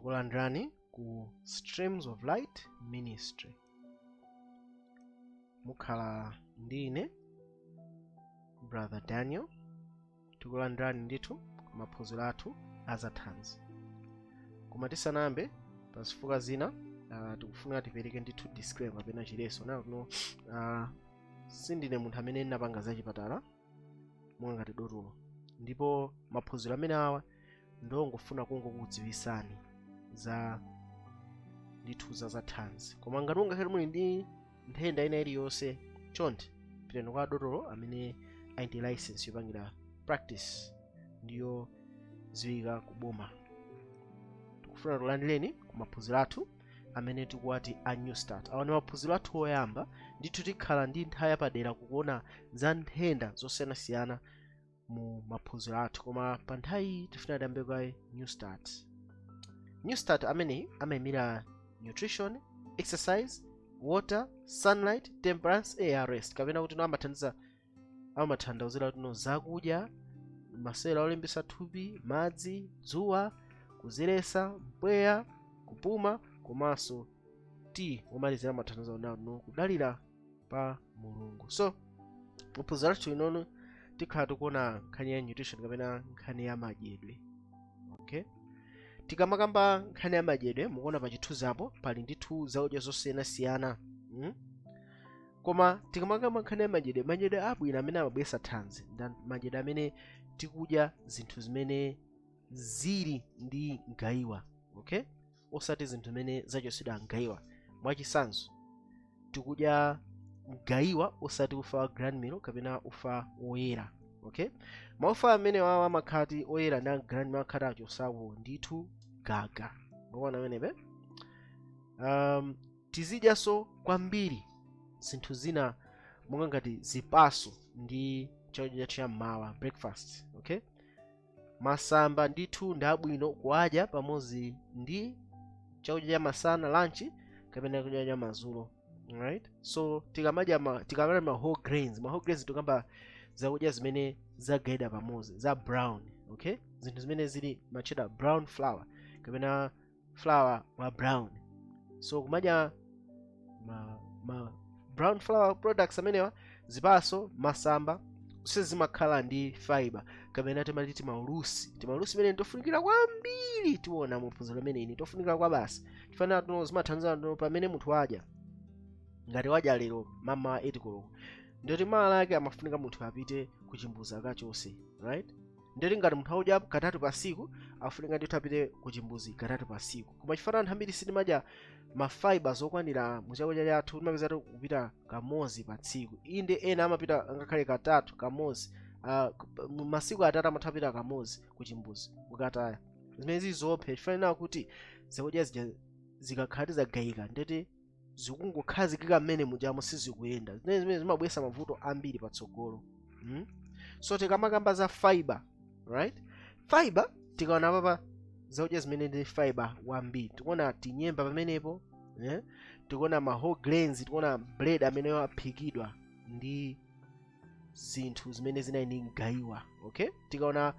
Tikulandirani ku Streams of Light Ministry. Mukhala ndi ine, Brother Daniel. Tikulandirani ndithu ku maphunziro athu azathanzi. Koma tisanayambe, pa zifukwa zina tikufuna tipereke ndithu disclaimer kapena chileso nayo kuno. Sindine munthu amene ndinapanga zachipatala monga ngati dotolo, ndipo maphunziro amene awa ndongofuna kungokudziwisani za ndithu za zathanzi. Koma ngati ungakhale muli ndi nthenda ina iliyonse, chonde pitani kwa dotolo amene ali ndi license yopangira practice ndiyo ziwika kuboma. Tikufuna tulandireni ku maphunziro athu amene tikuwati a New Start. Awa ndi maphunziro athu oyamba ndithu. Tikhala ndi nthawi yapadera kukuona za nthenda zosiyanasiyana mu maphunziro athu, koma pa nthawi tifuna tiyambe kwa New Start. New Start ameneyi amayimira nutrition, exercise, water, sunlight, temperance, air, rest, kapena kuti no amathandiza, amatanthauzira kuti no zakudya, masewera olimbitsa thupi, madzi, dzuwa, kuziletsa, mpweya, kupuma, komanso T womalizira amathandiza no kudalira pa Mulungu. So muphunziro lathu inono tikhala tikuona nkhani ya nutrition kapena nkhani ya madyedwe, okay? Tikamakamba nkhani ya madyedwe, mukuona pa chithunzi apo pali ndithu zakudya zosiyanasiyana. Koma tikamakamba nkhani ya madyedwe, madyedwe abwino amene amabweretsa thanzi ndi madyedwe amene tikudya zinthu zimene zili ndi ngayiwa, okay, osati zinthu zimene zachotsedwa ngayiwa. Mwachitsanzo, tikudya mgayiwa osati ufa wa grand meal kapena ufa woyera, okay? Maufa amene wawa amakhati oyera ndi grand meal akhati achosawo ndithu gaga. Mukuona amenepe? Tizidyanso kwambiri zinthu zina monga ngati zipaso ndi chakudya chathu cham'mawa, breakfast, okay? Masamba ndithu ndi abwino kuwadya pamodzi ndi chakudya cha masana, lunch, kapena chakudya cha madzulo, right? So tikamadya ma whole grains, ma whole grains tikamba zakudya zimene zagayidwa pamodzi, za brown, okay? Zinthu zimene zili machedwa brown flour kapena flour wa brown. So kumadya ma brown flour products amenewa, zipaso, masamba, zimakhala ndi fiber kapena timati timaulusi. Timaulusi imene tofunikira kwambiri, tiona mu phunziro limeneli, tofunikira kwa basi tifanira tuno zimathandiza tuno pamene munthu wadya. Ngati wadya lero mama 8 koloko, ndiyoti mawa lake amafunika munthu apite kuchimbuzi kachonse, right? Ndiyoti ngati munthu akudya katatu pa siku, afunika ndithu apite kuchimbuzi katatu pa siku. Koma chifukwa anthu ambiri sitimadya ma fiber zokwanira mu chakudya chathu, timapeza kupita kamodzi pa tsiku. Inde, ena amapita ngakhale katatu, kamodzi, masiku 3 amatha kupita kamodzi kuchimbuzi kukataya, zimene zili zoopsa chifukwa kuti zakudya zija zikakhala zagayika, ndeti zikungokhazikika mmene mujamo, sizikuyenda, zimene zimabweretsa mavuto ambiri patsogolo. So tikamakamba za fiber, right, fiber, tikaona papa zakudya zimene ndi fiber wambiri, tikuona tinyemba pamenepo, eh? Tikuona ma whole grains, tikuona bread amene aphikidwa ndi zinthu zimene zinali ndi mgayiwa, okay? Tikaona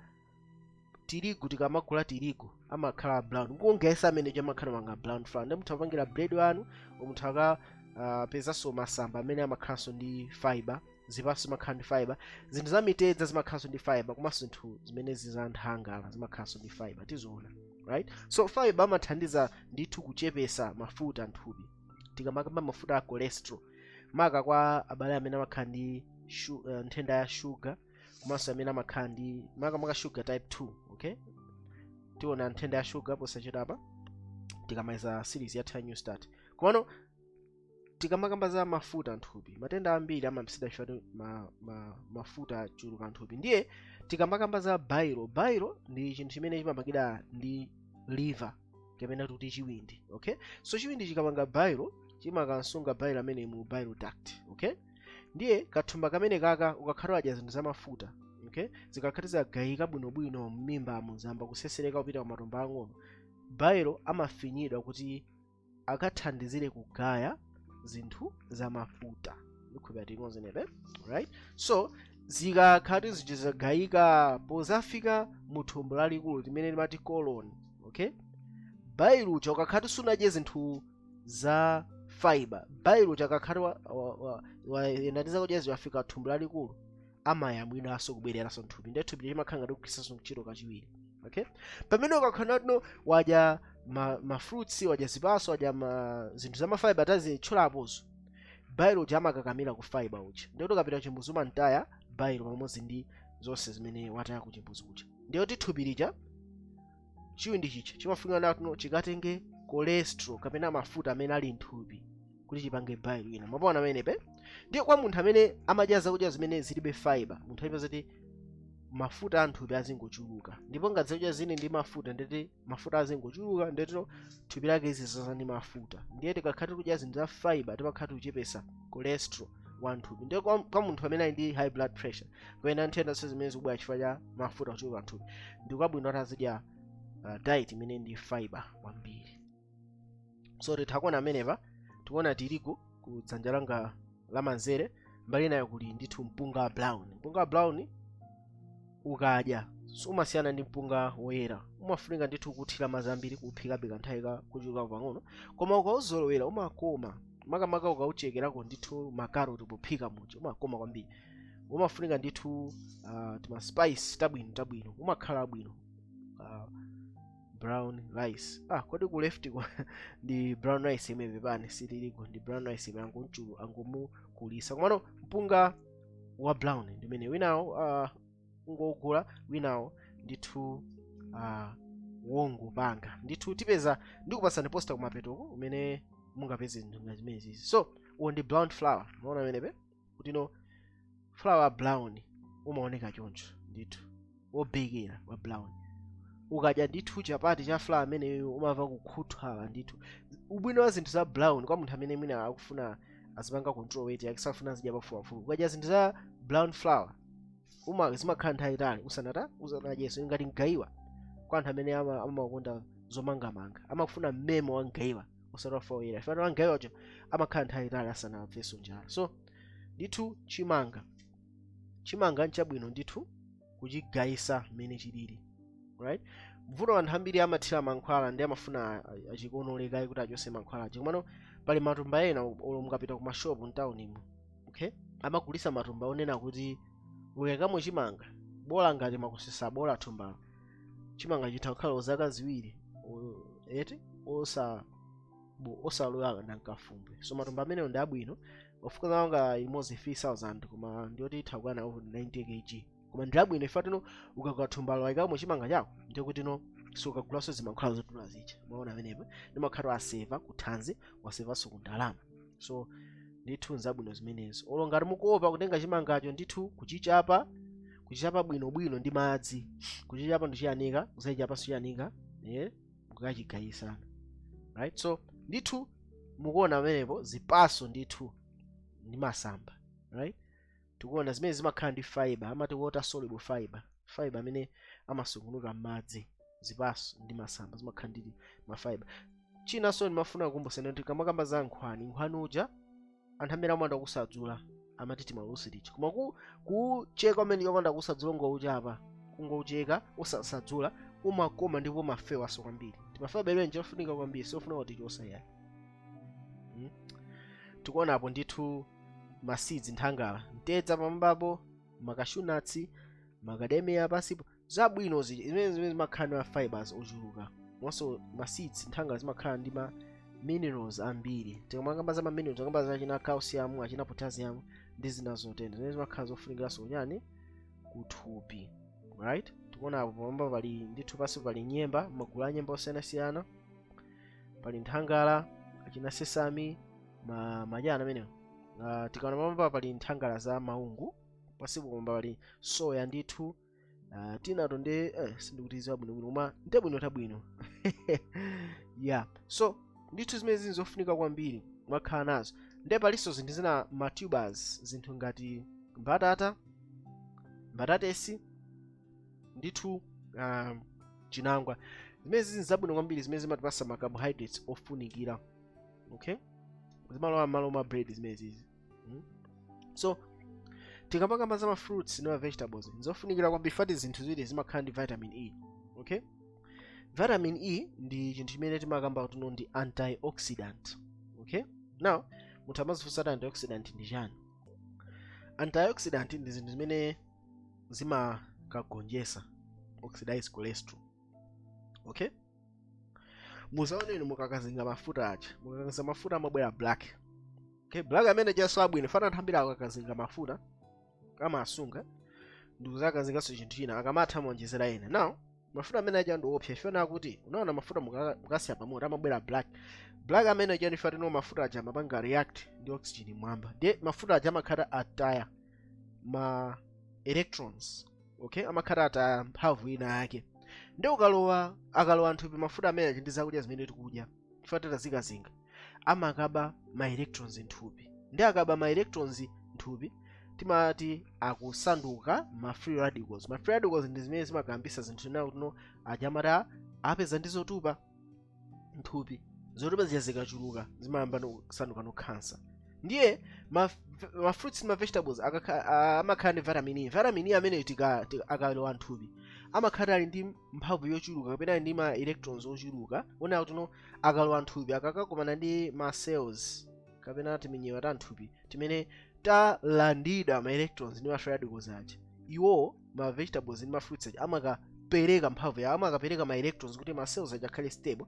tirigu, tikamagula tirigu amakhala brown, kungesa amene amakhala manga brown flour, ndi mutha kupangira bread wanu. Munthu aka pezanso masamba amene amakhalanso ndi fiber, zipatso zimakhala ndi fiber, zinthu za mitedza zimakhalanso ndi fiber, komanso zinthu zimene za nthangala zimakhalanso ndi fiber, tizoona, right? So fiber amathandiza ndithu kuchepesa mafuta mthupi. Tikamakamba mafuta a cholesterol, maka kwa abale amene amakhala ndi nthenda ya sugar, komanso amene amakhala ndi makamaka sugar type 2, okay? Tiona nthenda ya sugar posachedwapa tikamaliza series yathu ya New Start. Komano tikamakamba za mafuta mthupi, matenda ambiri amapsidwa chifukwa mafuta achuluka mthupi. Ndiye tikamakamba za bile, bile ndi chinthu chimene chimapangidwa ndi liver kapena kuti chiwindi, okay? So chiwindi chikapanga bile, chimakasunga bile amene mu bile duct, okay? Ndiye kathumba kamene kaka ukakhala wadya zinthu zamafuta, okay, zikakhala zagayika bwinobwino m'mimbamo, zamba kusesereka kupita ku matumbo ang'ono, bile amafinyidwa kuti akathandizire kugaya zinthu zamafuta. Ndikhulupirira tikukonzenepe, right? So zikakhala zija zagayika, pozafika mu thumbo lalikulu limene limati colon, okay, Bile uja ukakhati sunadye zinthu za fiber, bile uja akakhati wayenda ndi zakudya ziwafika thumbo lalikulu, amayamwinanso kubwereranso mthupi, ndiye thupi limakhala ngati kugwiritsanso ntchito kachiwiri. Okay, pamene ukakhala tino wadya ma fruits, wadya zipaso, wadya zinthu za mafiber tazitchulapozo, bile uja amakakamira ku fiber uja, ndiye kuti ukapita chimbuzi umantaya bile pamodzi ndi zonse zimene wataya ku chimbuzi uja. Ndiye kuti thupi lija, chiwindi chicha chimafunika natino chikatenge cholesterol kapena mafuta amene ali mthupi kuti chipange bile ina. Mwapaona amenepe? Ndiye kwa munthu amene amadya zakudya zimene zilibe fiber, munthu amene zati mafuta a mthupi azingochuluka, ndipo ngati zakudya zine ndi mafuta, ndeti mafuta azingochuluka, ndetino thupi lake zizaza ndi mafuta. Ndiye tikakhala tikudya zinthu za fiber, timakhala tikuchepesa cholesterol wa mthupi. Ndiye kwa munthu amene ali ndi high blood pressure kapena nthenda zonse zimene zikubwera chifukwa cha mafuta kuchuluka mthupi, ndikwabwino kuti azidya diet imene ndi fiber kwambiri. So titha kuona amenepa, tikuona tirigu ku dzanja langa lamanzere, mbali inayo kuli ndithu mpunga wa brown. Mpunga wa brown ukadya umasiyana ndi mpunga woyera, umafunika ndithu kuthira madzi ambiri, kuphikabe kanthawi ka kuchuluka pang'ono, koma ukauzolowera umakoma, makamaka ukauchekerako ndithu makaroti pophika muja, umakoma kwambiri. Umafunika ndithu tima spice tabwino tabwino, umakhala bwino brown rice. Kodi ku left kwa ndi brown rice imwe? Pepani, sitiliko, ndi brown rice imwe angomuchulu angomukulisa. Komano mpunga wa brown ndimene winawo ungogula, winawo ndithu wongopanga. Ndithu tipeza, ndikupasani poster kumapetoko umene mungapeze zinthu ngati zimenezi. So uwo ndi brown flour. Maona amenepe kuti no flour brown umaoneka choncho ndithu, wobekera wa brown. Ukadya ndithu chapati cha flour ameneyo, umamva kukhuthala ndithu. Ubwino wa zinthu za brown kwa munthu amene mwina akufuna azipanga control weight yake, safuna azidya pafupipafupi, ukadya zinthu za brown flour uma zimakhala nthawi itali usanata usanadyenso, ngati mgayiwa. Kwa anthu amene amakonda zomangamanga, amakufuna mmemo wa mgayiwa osati wafoyera ifana wa mgayiwa uja, amakhala nthawi itali asanamvenso njala. So ndithu chimanga nchabwino ndithu kuchigayisa mmene chilili, right? Mvuto, anthu ambiri amathira mankhwala ndi amafuna achikonolekayi kuti achose mankhwala aja. Komano pali matumba ena, olo mukapita ku mashopu mtaunimo, okay, amagulisa matumba onena kuti ukayikamo chimanga, bola ngati makusesa, bola thumbalo, chimanga chitha kukhala zaka 2 eti osalowa nankafumbwe. So matumba amenewo ndi abwino, ofuka wanga imodzi 3000, koma ndiyoti itha kukwana 90 kg. Koma ndi abwino ifa tino ukagula thumbalo, wayikamo chimanga chako, ndiye kuti no sukagulaso zimankhwala zodula zija. Maona amenepo, ndimakhala waseva kuthanzi, wasevanso ku ndalama. So ndithu nzabwino zimenezo. Olo ngati mukuopa kutenga chimangacho ndithu kuchichapa, kuchichapa bwinobwino ndi madzi, kuchichapa ndichiyanika, kusachichapanso chiyanika, mukachigayisana, right? So ndithu mukuona pamenepo zipaso ndithu ndi masamba, right? Tikuona zimene zimakhala ndi fiber, amati water soluble fiber, fiber amene amasungunuka m'madzi. Zipaso ndi masamba zimakhala ndi mafiber. Chinanso ndimafuna kukumbusani kuti kamakamba za nkhwani, nkhwani uja anthu amene amanda kusadzula amati timalusi ticha, koma kucheka umene amanda kusadzula, ngouchapa, kungoucheka usasadzula, umakoma ndipo mafewaso kwambiri. Timafiber iwenje ofunika kwambiri, siofuna kuti chosa yayi. Tikuonapo ndithu ma seeds, nthangala, mtedza pambapo, ma cashew nuts, macadamia pasipo, zabwino zimene zimakhala ndi ma fibers ochuluka. Monso ma seeds, nthangala zimakhala ndi ma minerals ambiri. Tikamakamba za ma minerals, akamba za achina calcium, achina potassium ndi zina zotenda, zimene zimakhala zofunikiranso kunyani kuthupi, right? Tikuona apo pamwamba pali ndithu, pasi pali nyemba, magulu a nyemba osiyanasiyana, pali nthangala, achina sesame, ma majani amenewo. Tikaona pamwamba pali nthangala za maungu, pasipo pamwamba pali soya ndithu. Tinato ndi sindikutiziwa bwinobwino, koma ndabwino tabwino, yeah. So ndithu zimene zili zofunika kwambiri mwakhala nazo. Ndiye palinso zinthu zina, ma tubers, zinthu ngati mbatata, mbatatesi ndithu, chinangwa, zimene zili zabwino kwambiri, zimene zimatipasa ma carbohydrates ofunikira, okay? Zimalowa m'malo mwa bread zimene zizi. So tikamakamba za ma fruits ndi ma vegetables, nzofunikira kwambiri fati zinthu ziwiri zimakhala ndi vitamin E, okay? Vitamin E ndi chinthu chimene timakamba kuti no ndi antioxidant, okay? Now munthu amazifunsa kuti antioxidant ndi chani. Antioxidant ndi zinthu zimene zimakagonjetsa oxidized cholesterol, okay? Muzaoneni mukakazinga mafuta aja, mukakazinga mafuta amabwera black, okay? Black amene jaso abwino fana anthu ambiri akakazinga mafuta amasunga ndikuzakazinganso chinthu china, akamatha amaonjezera ena. Now mafuta amene aja ndi opsa ifena kuti unaona mafuta mukasiya pamoto amabwera black. Black amene aja ndife tino mafuta aja amapanga react ndi oxygen mwamba, ndiye mafuta aja amakhala ataya ma electrons, okay? Amakhala ataya mphamvu ina yake, ndi ukalowa akalowa nthupi mafuta amene aja ndi zakudya zimene tikudya chifukwa titazikazinga amakaba ma electrons nthupi, ndi akaba ma electrons nthupi timati akusanduka ma free radicals. Ma free radicals ndi zimene zimakambisa zinthu zina kuti no aja amati apeza ndi zotupa nthupi. Zotupa zija zikachuluka zimayamba kusanduka no cancer. Ndiye ma fruits, ma vegetables amakhala ndi vitamin E. Vitamin E amene akalowa nthupi amakhala ali ndi mphamvu yochuluka kapena ali ndi ma electrons ochuluka, ona kuti no akalowa nthupi akakakumana ndi ma cells kapena timinyewa ta nthupi timene talandidwa ma electrons ndi ma free radicals aja, iwo ma vegetables ndi ma fruits aja amakapereka mphamvu yawo, amakapereka ma electrons kuti ma cells aja akhale stable.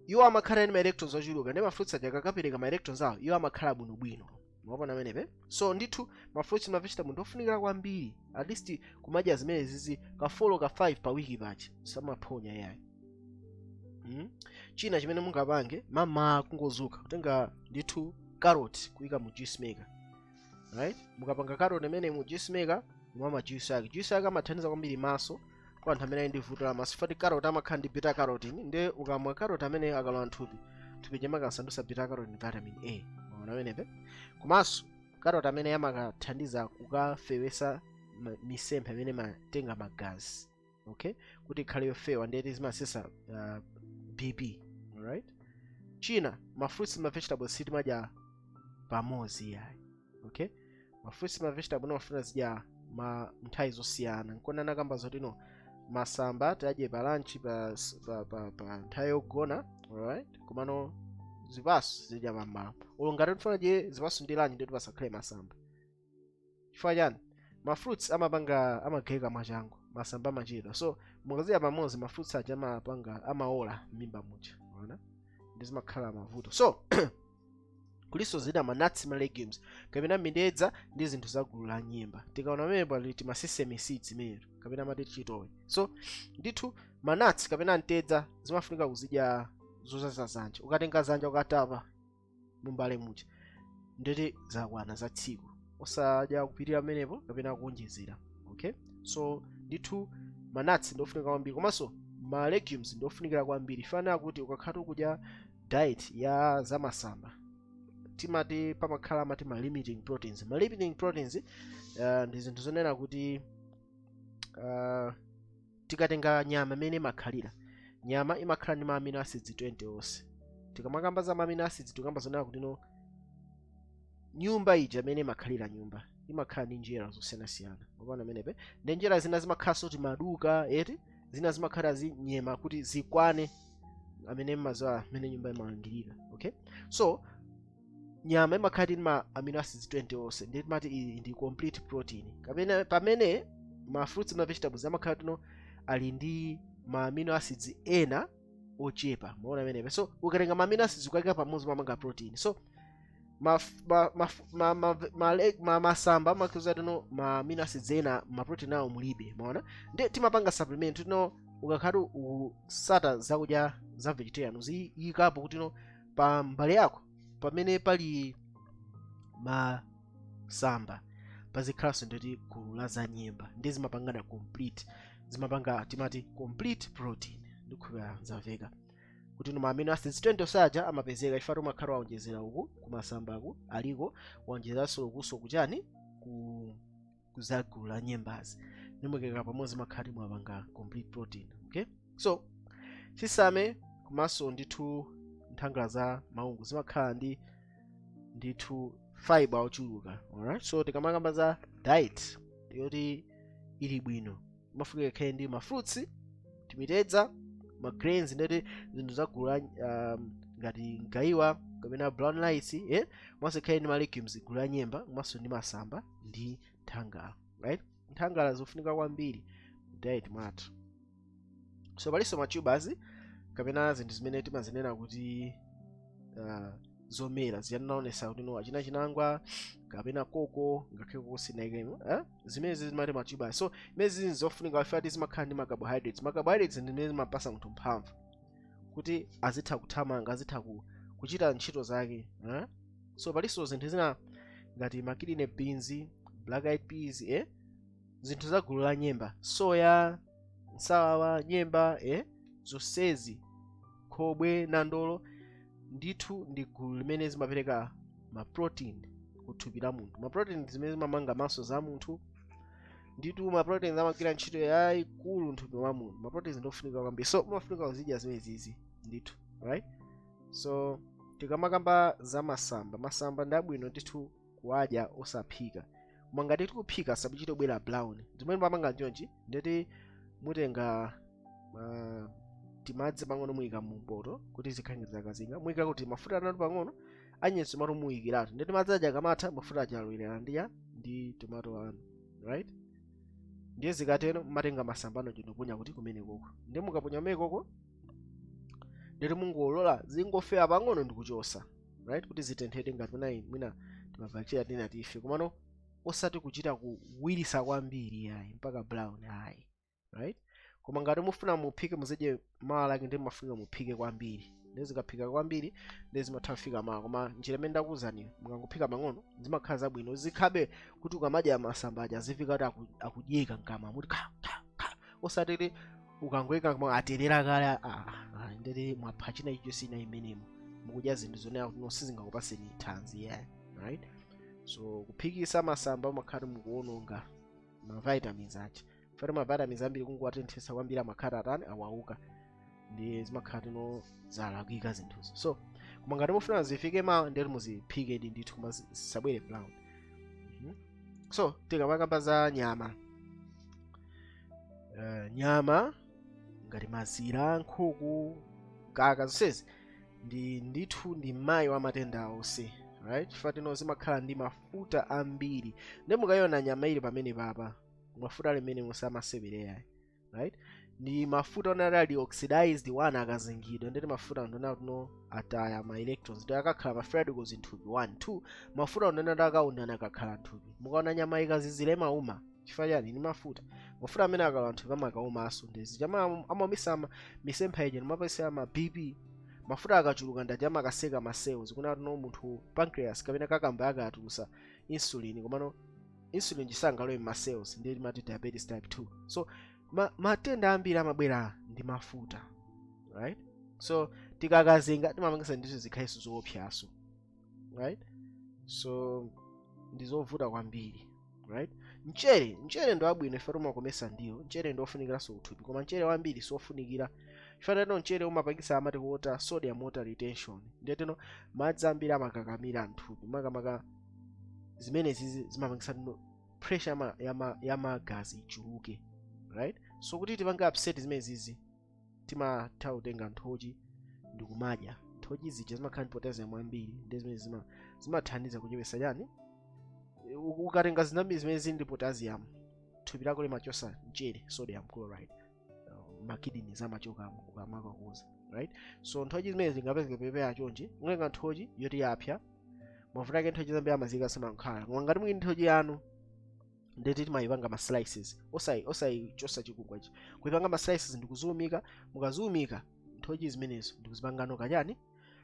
Iwo amakhala ndi ma electrons ochuluka, ndi ma fruits aja akakapereka ma electrons awo iwo amakhala bwinobwino. Mwaona amenepe? So ndithu ma fruits, ma vegetable ndofunikira kwambiri, at least kumadya zimene zizi ka 4 ka 5 pa wiki paja, samaphonya yayi. China chimene mungapange mama kungozuka kutenga ndithu carrot kuyika mu juice maker, right? Mukapanga carrot imene mu juice maker, mumamwa juice yake. Juice yake amathandiza kwambiri maso kwa anthu amene ali ndi vuto la maso, fati carrot amakhala ndi beta carotene. Ndi ukamwa carrot amene akalowa nthupi, thupi chimakasandutsa beta carotene vitamin A. Maona amenepe? Komanso carrot amene amakathandiza kukafewesa misempha imene imatenga magazi, okay, kuti ikhale yofewa, ndeti zimasesa BP, alright? China, ma fruits, ma vegetables sitimadya pamodzi yayi, okay? Ma fruits, ma vegetable amafuna zidya ma nthawi zosiyana. Nkona nakamba zoti no masamba tadye pa lunch, pa nthawi yogona, alright? Komano zipaso zidya pammawa. Ulo ngati tifuna dye zipaso ndi lunch, ndeti pasakhale masamba. Chifukwa chani? Ma fruits amapanga amagayika mwachangu, masamba amachedwa. So mukazidya pamodzi ma fruits aja amapanga amaola m'mimba muja, ona ndi zimakhala mavuto. So kuliso zina ma nuts, ma legumes kapena mindedza ndi zinthu za gulu la nyemba. Tikaona pamene pali tima sesame seeds imeneyo kapena amati chitowe. So ndithu ma nuts kapena mtedza zimafunika kuzidya zozaza zanja. Ukatenga zanja ukatapa mumbale muja, ndeti zakwana za tsiku, osadya kupitirira pamenepo kapena kuonjezera, okay? So ndithu ma nuts ndofunika kwambiri, komanso ma legumes ndofunikira kwambiri. Fanira kuti ukakhala ukudya diet ya zamasamba, timati pamakhala amati ma limiting proteins. Ma limiting proteins ndi zinthu zonena kuti tikatenga nyama imene imakhalira, nyama imakhala ndi ma amino acids 20 onse. Tikamakamba za ma amino acids, tikamba zonena kuti no nyumba ija imene imakhalira, nyumba imakhala ndi njera zosiyanasiyana, mapana amenepe? Ndi njera zina zimakhalanso timaduka eti, zina zimakhala zinyema kuti zikwane amene mmaziwa amene nyumba imalangirira, okay? So nyama imakhala ndi ma amino acids 20 onse, ndi timati iyi ndi complete protein. Kapena pamene ma fruits, ma vegetables amakhala tino ali ndi ma amino acids ena ochepa, maona amenepe? So ukatenga ma amino acids ukayika pamodzi mamanga protein. So ma, ma, ma, ma, ma, ma, ma, masamba amakhuza tino ma amino acids ena, ma protein awo mulibe, maona? Ndi timapanga supplement tino ukakhala usata zakudya za vegetarian, uziyikapo kuti no pa mbale yako pamene pali masamba pazikhalanso nditi gulu la zanyemba, ndi zimapangana complete, zimapanga timati complete protein. Ndikhulupirira zamveka kuti no ma amino acids 20 osaja amapezeka ifatu umakhala waonjezera uku kumasambaku aliko, waonjezeranso ukuso kuchani ku kuzagulu la nyembazi, nimukeka pamodzi makhati mwapanga complete protein, okay? So sesame komanso ndithu nthangala za maungu zimakhala ndi ndithu fiber ochuluka, alright? So tikamakamba za diet yoti ili bwino, imafunika ikhale ndi ma fruits, timitedza. Ma grains ndeti zinthu zagulu la ngati mgayiwa kapena brown rice, eh? Komanso ikhale ndi ma legumes, gulu la nyemba, komanso ndi masamba ndi nthangala, right? Nthangala zofunika kwambiri mu diet mwathu. So palinso ma tubers kapena zinthu zimene timazinena kuti zomera ziyanaonesa kuti no achina chinangwa kapena koko, ngakhale koko sinaikemo, eh? Zimene zimati ma tubers. So imene zili zofunika ifati zimakhala ndi ma carbohydrates. Ma carbohydrates ndi zimene zimapasa munthu mphamvu kuti azitha kuthamanga, azitha kuchita ntchito zake, eh? So palinso zinthu zina ngati ma kidney beans, black eyed peas, eh? Zinthu za gulu la nyemba, soya, nsawawa, nyemba, eh? Zonsezi, khobwe, nandolo, ndithu ndi gulu limene zimapereka ma protein kuthupi la munthu. Ma protein zimene zimamanga maso za munthu. Ndithu ma proteins amagwira ntchito yayikulu mthupi mwa munthu. Ma proteins ndofunika kwambiri, so mumafunika kuzidya zimene zizi ndithu, right? So tikamakamba za masamba, masamba ndi abwino ndithu kuwadya osaphika, koma ngati tikuphika sabuchite kubwera brown. Zimene pamanga njonji ndeti mutenga timadzi pang'ono, muyika mu poto kuti zikhale zakazinga, muyika kuti mafuta anatu pang'ono, anyenso tomato muyikiratu. Ndeti madzi aja akamatha, mafuta aja alowelera ndi tomato anu, right? Ndiye zikatero mmatenga masamba ano chinoponya kuti kumene koko. Ndiye mukaponya kumene koko, ndeti mungolola zingofewa pang'ono ndikuchosa, right, kuti zitenthedwe ngati mwina mwina timabacteria tina tife, komano osati kuchita kuwirisa kwambiri ayi, mpaka brown ayi, right? Koma ngati mufuna muphike, muzidye mawa lake, ndi mafunika muphike kwambiri. Ndi zikaphika kwambiri ndi zimatha kufika mawa, koma njira imene ndakuwuzani, mukangophika pang'ono zimakhala zabwino. Zikhabe kuti ukamadya masamba aja azifika kuti akudyeka mkamwa, muti kha kha kha, osati kuti ukangoyika koma aterera kale. Ndeti mwapha china icho sina imenemo, mukudya zinthu zonena kuti no sizingakupaseni thanzi, yeah, right? So kuphikisa masamba umakhala mukuwononga ma vitamins aja. Fati ma vitamins ambiri kungowatenthesa kwambiri amakhala atani, awauka, ndi zimakhala tino zalakwika zinthuzo. So koma ngati mufuna zifike mawa, ndeti muziphike ndithu, koma zisabwere brown. So tikamakamba za nyama, nyama ngati mazira, nkhuku, kaka, zonsezi ndi ndithu ndi mayi wa matenda onse, right? Chifukwa tino zimakhala ndi mafuta ambiri. Ndi mukayiona nyama ili pamene papa, mafuta limene musamasewereya, right? Ndi mafuta onati ali oxidized one, akazingidwa, ndeti mafuta ndona tuno ataya ma electrons, ndi akakhala ma free radicals nthupi. 1 2 mafuta ndonati akaundana akakhala nthupi. Mukaona nyama ikazizira imauma, chifukwa chani? Ni mafuta. Mafuta amene akalowa nthupi amakaumaso, ndezi chama amamisa misempha ija, ndimapesa ma BP. Mafuta akachuluka ndati amakaseka ma cells, kuna tuno munthu pancreas kapena kakamba akatulusa insulin, komano insulin chisangalowe ma cells, ndiye timati diabetes type 2. So matenda ambiri amabwera ndi mafuta, right? So tikakazinga timapangisa ndizo zikhalenso zoopsaso, right? So ndi zovuta kwambiri, right? Mchere ndo abwino ife timakomesa ndiwo. Mchere ndi ofunikiranso kuthupi, koma mchere wambiri siofunikira, chifukwa teno mchere umapangisa amati water, sodium water retention. Ndiye teno madzi ambiri amakakamira mthupi, makamaka zimenezi zimapangisa tino pressure yamagazi ichuluke, right? So kuti tipange upset zimenezizi, timatha kutenga nthochi ndikumadya. Nthochi zija zimakhala ndi potassium ambiri, ndi zimene zimathandiza kuchepesa chani. Ukatenga zinambiri zimene zili ndi potassium, thupi lako limachosa mchere, sodium chloride, ma kidneys amachokamo ukamakakuza, right? So nthochi zimene zingapezeke pepeya chonchi, mutenga nthochi yoti yapya, mavuto ake nthochi zambiri amazika simankhwala. Koma ngati muli nthochi yanu, ndeti timayipanga ma slices, osayichosa chikungwa ichi, kuipanga ma slices ndikuziumika. Mukaziumika nthochi zimenezo ndikuzipangano kachani,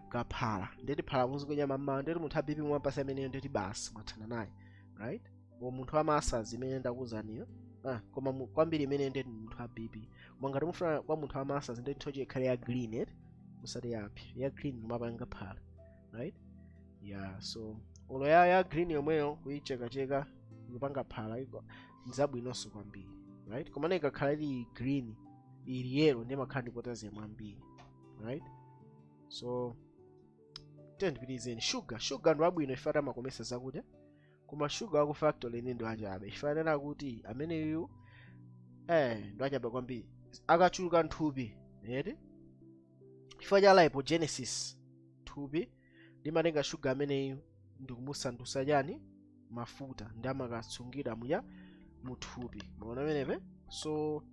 kaphala, ndeti phala muzikudya mammawa. Ndeti munthu a BP mwampasa imeneyo, ndeti basi mwathana naye, right? O munthu amasa zimene ndakuwuzaniyo, koma kwambiri imene ndeti munthu a BP. Koma ngati mufuna kwa munthu amasa, ndeti nthochi ikhale ya green, eh? Musati yapya, ya green mumapanga phala, right? Yeah, so olo ya green yomweyo kuyichekacheka kupanga phala iko nzabwinonso kwambiri, right? Koma ikakhala ili green, ili yellow, ndiye makhala ndi potassium ambiri, right? So tendipitizeni. Sugar ndi wabwino ife amakomesa zakudya, koma sugar waku factory ine ndi wachabe. Ife anena kuti ameneyu ndi wachabe kwambiri, akachuluka nthupi Eti chifukwa cha lipogenesis, thupi limatenga shuga ameneyu ndikumusandutsa chani? Mafuta, ndi amakasungira muya muthupi. Maona amenepe? So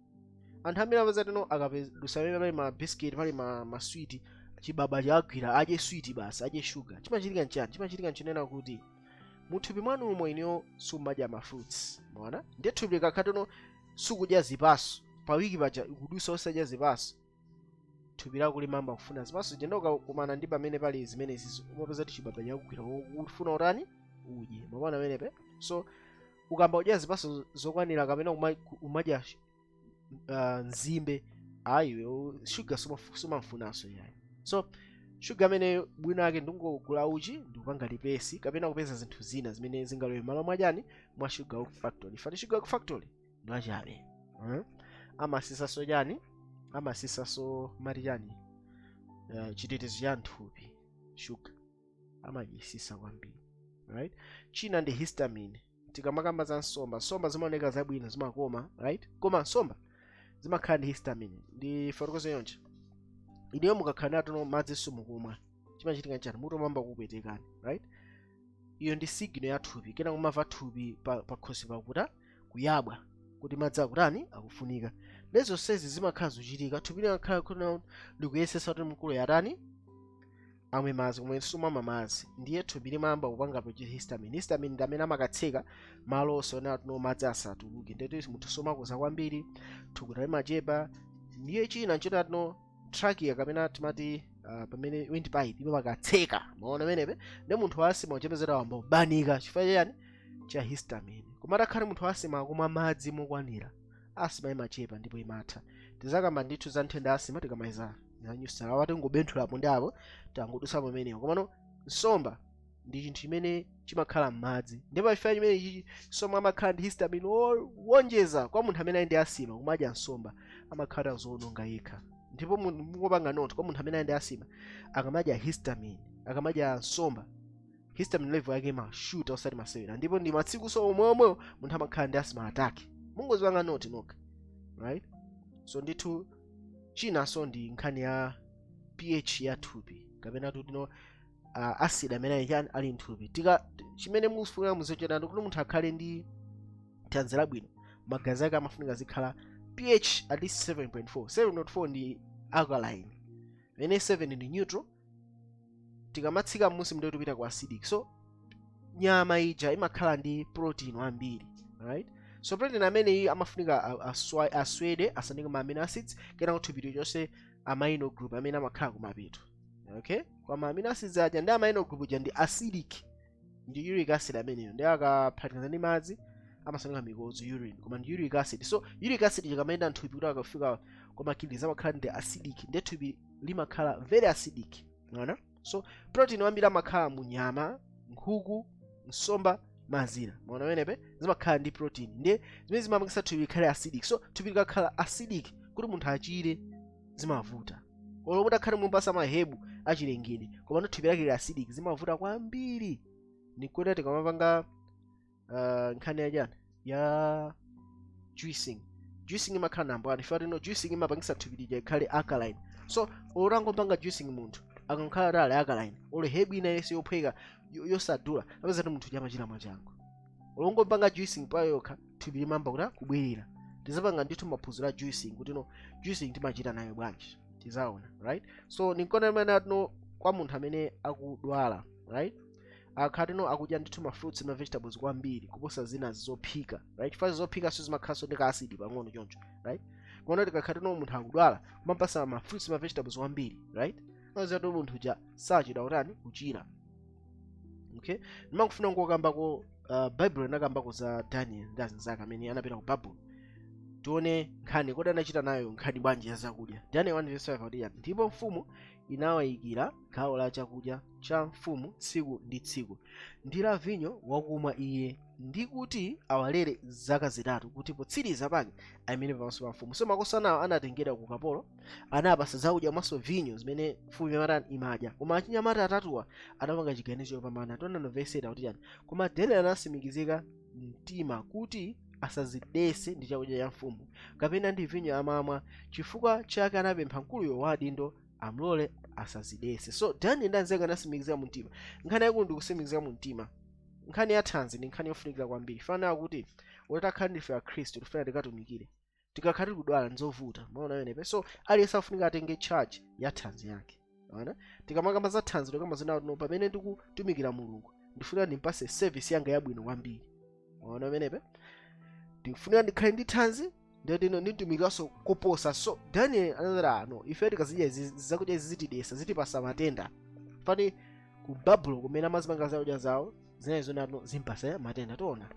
anthu ambiri apeza tino akapedusa pamene pali ma biscuit, pali ma sweet, chibaba chagwira, adye sweet basi, adye sugar. Chimachitika nchani? Chimachitika nchinena kuti muthupi mwanumo iniyo sumadya ma fruits. Maona? Ndiye thupi likakhala tino sukudya zipaso, pa wiki paja ikudusa osadya zipaso, thupi lako limamba kufuna zipaso. Jenda ukakumana ndi pamene pali zimenezi, umapeza kuti chibaba chakugwira, ufuna utani? Udye. Maona amenepe? So ukamba kudya zipaso zokwanira kapena umadya nzimbe, ayi, shuga sumamfunanso yayi. So shuga amene bwino ake ndingogula uchi ndikupanga replace, kapena kupeza zinthu zina zimene zingalowe malo mwachani? Mwa shuga ku factory. Fati shuga ku factory ndi wachabe, Amasisaso chani? Amasisaso mati chani? Chitetezo cha nthupi shuga amachisisa kwambiri, right? China ndi histamine. Tikamakamba za nsomba, nsomba zimaoneka zabwino, zimakoma, right? Koma nsomba zimakhala ndi histamine. Ndi fotokozo yonje, ineyo mukakhala natuno madzi simukumwa, chimachitika nchani? Mutu umamba kupwetekani, right? Iyo ndi signal ya thupi. Kena kumamva thupi pa khosi pakuta kuyabwa kuti madzi akutani? Akufunika. Lezo zonsezi zimakhala zochitika, thupi limakhala kuna likuyesesa kuti mkulu yatani? Amwe madzi, komwe sumamwa madzi, ndiye thupi limayamba kupanga produce histamine. Histamine ndi amene amakatseka malo osona no madzi asatuluke, ndeti munthu somakoza kwambiri, thukuta limachepa. Ndiye china nchotati trachea, kapena timati pamene windpipe imakatseka. Maona amenepe? Ndi munthu wa asthma uchepezera wamba kubanika. Chifukwa chani? Cha histamine. Koma atakhale munthu wa asthma akumwa madzi mokwanira, asthma imachepa ndipo imatha. Tizakamba ndithu za nthenda ya asthma tikamaliza nyusala. Awati ngobenthulapo ndi apo tangodusa pamenepo. Komano nsomba ndi chinthu chimene chimakhala m'madzi, ndipo chifukwa chimene chichi nsomba amakhala ndi histamine wonjeza. Kwa munthu amene ali ndi asthma kumadya nsomba amakhala zowononga yekha. Ndipo mungopanga note, kwa munthu amene ali ndi asthma akamadya histamine, akamadya nsomba, histamine level yake imashuta osati masewera, ndipo ndi matsiku omweomwewo munthu amakhala ndi asthma attack. Mungozipanga note nokha, right? So ndithu chinanso ndi nkhani ya pH ya thupi, kapena kuti no acid amene ali chani? Ali mthupi. Tika chimene mufunika muzichita kuti munthu akhale ndi thanzi labwino, magazi ake amafunika zikhala pH at least 7.4. 7.4 ndi alkaline, pamene 7 ndi neutral. Tikamatsika m'munsi mndiyo tupita ku acidic. So nyama ija imakhala ndi protein wambiri, right? So protein ameneyi amafunika aswede asandike ma amino acids, kena kuthupi chonse amino group amene amakhala kumapeto, okay? Kwa amino acids aja ndi amino group ija ndi acidic, ndi uric acid ameneyo, ndi akaphatikiza ndi madzi amasanduka mikodzo, urine, koma ndi uric acid. So uric acid ikamayenda mthupi kuti akafika kwa ma kidneys amakhala ndi acidic, ndi thupi limakhala very acidic. Unaona? So protein wambiri amakhala mu nyama, nkhuku, nsomba, mazira. Maona pamenepe? Zimakhala ndi protein, ndiye zimene zimapangisa thupi likhale acidic. So thupi likakhala acidic, kuti munthu achire zimavuta. Olo kuti akhale mupasa ma herb achilengedwe, koma ndo thupi lake lili acidic, zimavuta kwambiri. Nikuti tikamapanga nkhani yachani ya juicing, juicing imakhala number one. Ife tino juicing imapangisa thupi lija likhale alkaline. So olangopanga juicing, munthu akakhala ali alkaline, olo herb ina yense yophweka yosadula, apeza kuti munthu amachira mwachangu. Olongopanga juicing pa yokha, thupi limamba kuti kubwerera. Tizapanga ndithu maphunziro a juicing, kuti no juicing timachita nayo bwanji, tizaona, right? So ninkona imene atino kwa munthu amene akudwala, right, akhati no akudya ndithu ma fruits, ma vegetables kwambiri kuposa zina zophika, right? Chifukwa zophika so zimakhalanso ndi ka acid pang'ono choncho, right? Koma tikakhati no munthu akudwala, kumapasa ma fruits, ma vegetables kwambiri, right, aziya kuti munthu uja sachita utani? Kuchira. Okay, ndimangofuna ngokambako Bible inakambako za Daniel ndi azinzake amene anapita ku Babuloni. Tione nkhani, kodi anachita nayo nkhani bwanji ya zakudya? Daniel 1:5 akuti yani? Ndipo mfumu inawayikira gawo la chakudya cha mfumu tsiku ndi tsiku, ndi la vinyo wakumwa iye, ndi kuti awalere zaka 3, kuti potsiriza pake ayimire pamaso pa mfumu. So makosanawo anatengedwa ku ukapolo, anapasa zakudya komanso vinyo zimene mfumu imatani? Imadya. Koma achinyamata atatuwa anapanga chiganizo chopambana. Tionano verse 8 akuti yani? Koma Daniel anasimikizika mtima kuti Asazidese ndi chakudya cha mfumu kapena ndi vinyo amamwa. Chifukwa chake anapempha mkuluyo wa adindo amulole asazidese. So Daniel ndi anzake anasimikizira mu mtima. Nkhani yakulu ndikusimikizira mu mtima. Nkhani ya thanzi ndi nkhani yofunikira kwambiri. Fanana kuti utakhala ndife akhristu, tifuna tikatumikire, tikakhala tikudwala ndizovuta. Maona amenepe? So aliyense afunika atenge charge ya thanzi yake. Ona, tikamakamba za thanzi, tikamba zina no pamene ndikutumikira Mulungu, ndifuna ndimpase service yanga yabwino kwambiri. Maona amenepe? Ndikufunika ndikhale ndi thanzi, ndiyetino nditumikiranso koposa. So Daniel anazati, "Ano ife tikazidya izi zakudya izi zitidesa, zitipasa matenda." Fani ku Babulo kumene amazipanga zakudya zawo zinayi zonano zimpasa matenda. Tiona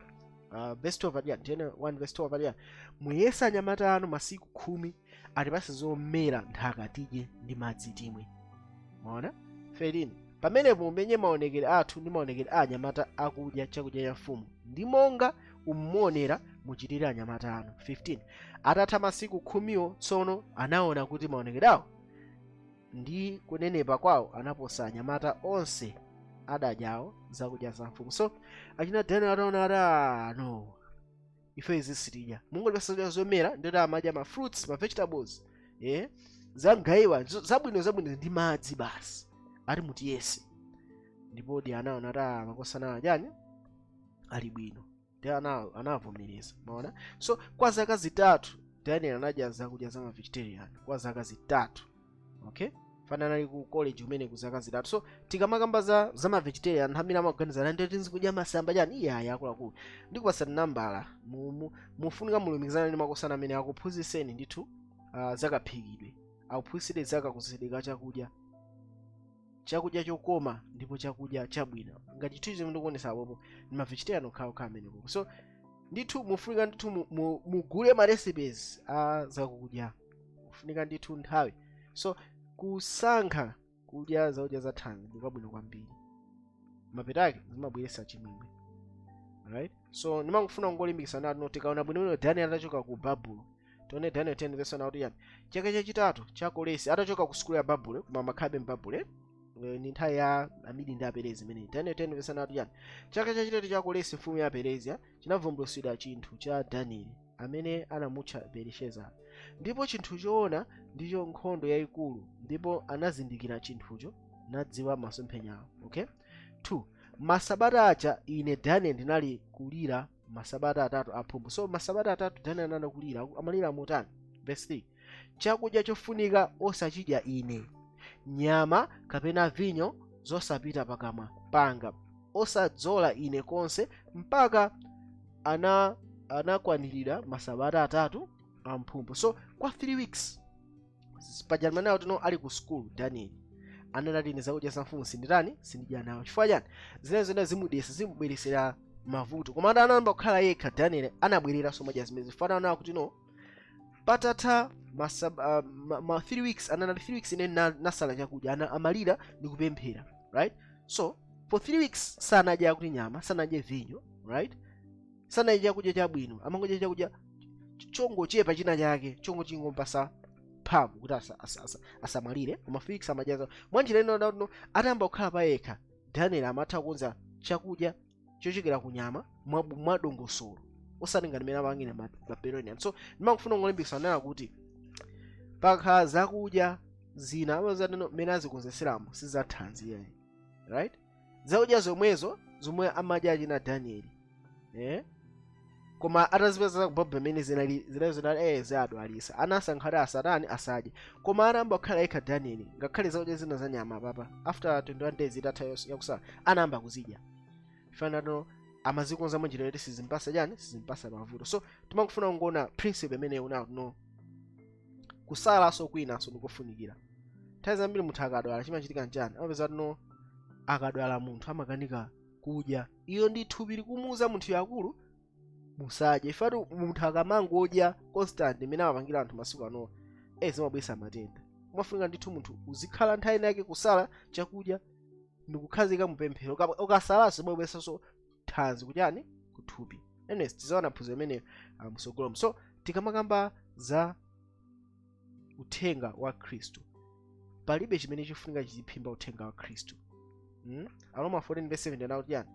verse 12 adiyani? Tiyene 1 verse 12 adiyani? "Muyese anyamata anu masiku 10, atipase zomera nthaka tidye ndi madzi timwe." Maona? 13, "Pamenepo mupenye maonekedwe athu ndi maonekedwe a anyamata akudya chakudya cha mfumu, ndi monga umuonera muchitire anyamata anu." 15, "Atatha masiku 10wo tsono anaona kuti maonekedwe awo ndi kunenepa kwawo anaposa anyamata onse adadyawo zakudya za mfumu." So achina Daniel ataona ati, "Ah, no, ife izi sitidya, mungotipasa zakudya zomera." Ndoti amadya ma fruits, ma vegetables, zangayiwa zabwino zabwino ndi madzi basi. Ati mutiyese, ndipo di anaona ati, "Ah, makosana adyani ali bwino." Ndi anavomereza. Maona? So kwa zaka 3 Daniel anadya zakudya za ma vegetarian kwa zaka 3. Okay, fanana ali ku college umene ku zaka 3. So tikamakamba za ma vegetarian, anthu ambiri amaganiza ndi tizikudya masamba chani. Iya, akuluakulu, ndikupasani nambala. Mufunika mulumikizana ndi makosana amene akuphunzitseni ndithu zakaphikidwe, akuphunzitsire zakakonzedwe chakudya, chakudya chokoma ndipo chakudya chabwino. Ngati chithunzi chimene ndikuonesa apopo ndi ma vegetarian okhaokha amenepopo. So ndithu mufunika ndithu mugule ma recipes a zakudya, mufunika ndithu nthawi. So kusankha kudya zakudya za thanzi ndi kwabwino kwambiri, mapetake zimabweretsa chimwemwe. Right, so ndimangofuna kungolimbikitsa nati tikaona bwinobwino Daniel atachoka ku Babulo, tione Daniel 10 verse 1 kuti yani? Chaka chachitatu cha Koresi atachoka ku sukulu ya Babulo, koma amakhabe m'Babulo, ni nthawi ya Amidi ndi Aperezi imeneyi. Daniel 10 verse 1 kuti yani? Chaka chachitatu cha Koresi mfumu ya Perezia chinavumbulutsidwa chinthu cha Danieli, amene anamutcha Belishezara, ndipo chinthu choona ndicho nkhondo yayikulu, ndipo anazindikira chinthucho nadziwa masomphenyawo. Okay, 2, masabata aja ine Daniel ndinali kulira masabata 3 amphumphu. So masabata 3 Daniel anali kulira. Amalira motani? Verse 3, "Chakudya chofunika osachidya ine, nyama kapena vinyo zosapita pakamwa panga, osadzola ine konse, mpaka anakwanirira masabata 3 amphumphu." So kwa 3 weeks paja manawo tino ali ku school, Daniel anati, "Ine zakudya za mfumu sinditani? Sindidya nawo." Chifukwa chani? Zimene zina zimudesa, zimubweresera mavuto. Koma anayamba kukhala yekha, Daniel anabwereranso madya zimene zifanana nawo kuti no patatha ma 3 weeks, ananati 3 weeks ine nasala chakudya. Amalira ndi kupemphera, right? So for 3 weeks sanadya kuti nyama, sanadye vinyo, right? Sanadye chakudya chabwino, amangodya chakudya chongochepa, china chake chongo chingompasa mphamvu kuti asamwalire. Koma 3 weeks amadya mwanjira ino. No, atayamba kukhala pa yekha, Daniel amatha kukonza chakudya chochokera ku nyama mwadongosolo, osati ngati mmene apangira Babelonian. So ndimangofuna kungolimbikitsa nena kuti pakhala zakudya zina amazatino mmene azikonzeseramo sizathanzi yayi, right? Zakudya zomwezo zomwe amadya achina Daniel, Koma atazipeza ku Babuloni mmene zinali zadwalisa, anasankha kuti asatani? Asadye. Koma anayamba kukhala yekha Daniel, ngakhale zakudya zina za nyama papa after 21 days itatha yakusala anayamba kuzidya. Fanano amazikonza mwanjira yoti sizimpasa chani? Sizimpasa mavuto. So timangofuna kungoona principle imene unawo no kusalanso kwinanso ndikofunikira. Nthawi zambiri munthu akadwala chimachitika nchani? Amapeza tino akadwala munthu amakanika kudya. Iyo ndi thupi likumuuza munthu, "Yakulu, musadye." Ifatu munthu akamangodya constant imene amapangira anthu masiku anowa, zimabweretsa matenda. Umafunika ndithu munthu uzikhala nthawi yake kusala chakudya ndikukhazika mupemphero. Ukasalanso zimabweretsanso thanzi kuchani? Kuthupi. Anyways, tizaona phunziro imeneyo msogolomo. So tikamakamba za uthenga wa Khristu, palibe chimene chifunika chiziphimba uthenga wa Khristu. Aroma 14 verse 7 ndinakuti yani?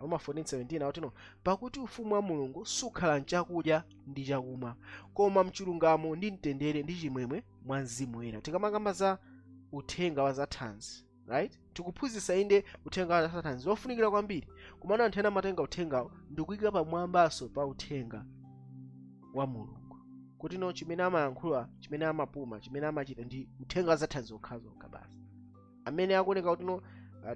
Aroma 14:17 akuti no, pakuti ufumu wa Mulungu sukhala mchakudya ndi chakumwa, koma mchilungamo ndi mtendere ndi chimwemwe mwa Mzimu Woyera. Tikamakamba za uthenga wa zathanzi, right, tikuphunzitsa inde uthenga wa zathanzi lofunikira kwambiri, komano anthu ena amatenga uthengawo ndikuyika pamwambanso pa uthenga wa Mulungu, kuti no, chimene amayankhula, chimene amapuma, chimene amachita ndi uthenga wa zathanzi zokhazokha basi. Amene akuoneka kuti no,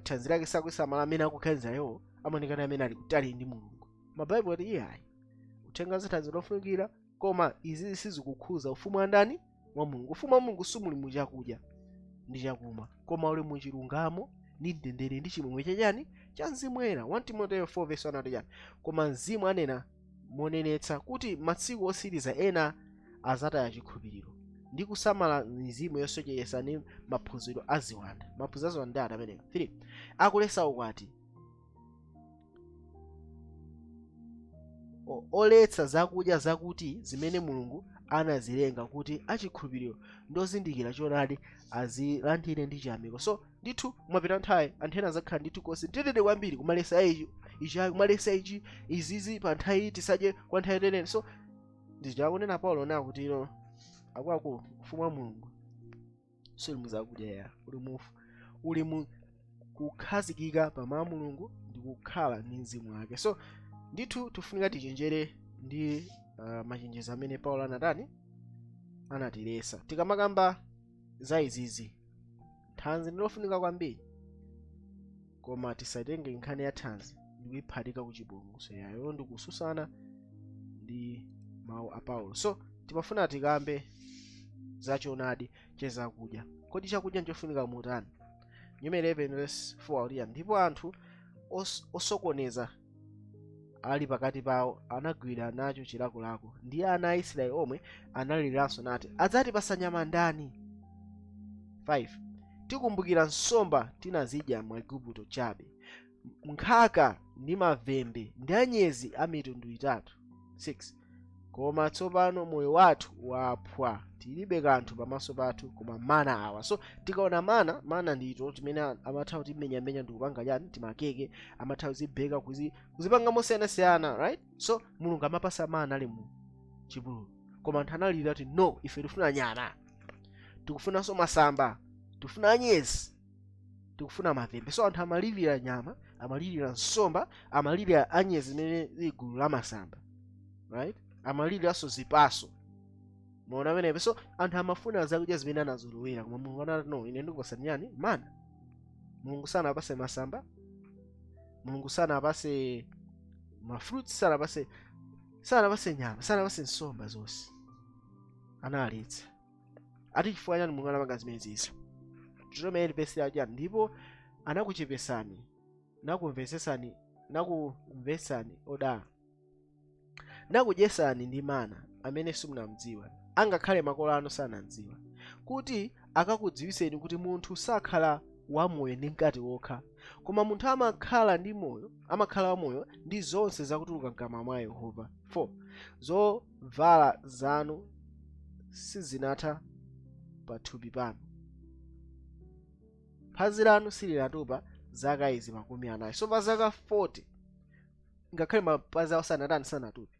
thanzi lake sakusamala, amene akukhaliza iwo amaonekana amene ali kutali ndi Mulungu. Mabaibulo ati iyayi, uthenga wa zathanzi lofunikira, koma izi sizikukhuza ufumu wa ndani? Wa Mulungu. Ufumu wa Mulungu sumuli mu chakudya ndi chakumwa, koma uli mu chilungamo ndi mtendere ndi chimwemwe chachani? Cha Mzimu Woyera. 1 Timoteyo 4 verse 1 ati chani? Koma Mzimu anena monenetsa kuti masiku osiriza ena azataya chikhulupiriro ndi kusamala mizimu yosocheretsa ndi maphunziro a ziwanda. Maphunziro a ziwanda ndi amenewa. 3 Akulesa ukwati, oletsa zakudya zakuti zimene Mulungu anazilenga kuti achikhulupiriro ndi ozindikira choonadi azilandire ndi chiyamiko. So ndithu mwapita nthawi, anthu ena azakhala ndithu concentrated kwambiri kumalesa ichi, ichi ayi, kumalesa ichi, izizi pa nthawi iyi tisadye kwa nthawi tenene. So ndichakunena Paulo na kuti ino akuluakulu, ufumu wa Mulungu suli muzakudya ya, uli mu kukhazikika pa mawu a Mulungu ndi kukhala ndi mzimu wake. So ndithu tifunika tichenjere ndi machenjezo amene Paulo anatani? Anatilesa. Tikamakamba za izizi, thanzi ndilofunika kwambiri, koma tisatenge nkhani ya thanzi ndikuyiphatika ku chipulumutso yayo, ndikususana ndi mawu a Paulo. So timafuna tikambe za choonadi chazakudya. Kodi chakudya nchofunika mutani? Numeri 11 verse 4 akuti, ndipo anthu osokoneza ali pakati pawo anagwira nacho chilakolako, ndi ana a Israeli omwe analiranso nati, adzatipasa nyama ndani? 5 Tikumbukira nsomba tinazidya mu Igupto chabe, nkhaka ndi mavembe ndi anyezi a mitundu itatu. 6 Koma tsopano moyo wathu waphwa, tilibe kanthu pamaso pathu koma mana awa. So tikaona mana, mana ndito timene amatha kutimenyamenya ndikupanga chani? Timakeke, amatha kuzibeka, kuzipanga mosiyanasiyana, right? So Mulungu amapasa mana ali mu chipululu, koma anthu analira kuti no, ife tifuna nyama, tikufunanso masamba, tikufuna anyezi, tikufuna mavembe. So anthu amalirira nyama, amalirira nsomba, amalirira anyezi zimene zili gulu la masamba, right? Amaliriranso zipaso, maona amenepo. So anthu amafuna zakudya zimene anazolowera, koma Mulungu anati no, ine ndikupasani nyani? Mana. Mulungu sanapase masamba, Mulungu sanapase ma fruits, sanapase nyama, sanapase nsomba, zonse analetsa. Ati chifukwa chani Mulungu anapanga zimenezi? Deuteronomy verse yachani? Ndipo anakuchepesani, nakumvetsesani, nakumvetsani odala, nakudyesani ndi mana amene simunamdziwa, angakhale makolo anu sanamdziwa, kuti akakudziwitseni kuti munthu sakhala wamoyo ndi mkate wokha, koma munthu amakhala ndi moyo, amakhala wamoyo ndi zonse zakutuluka mkamwa mwa Yehova. 4 Zovala zanu sizinatha pathupi panu, phazi lanu silinatupa zaka izi 40. So pa zaka 40 ngakhale mapazi awo sanatani? Sanatupe.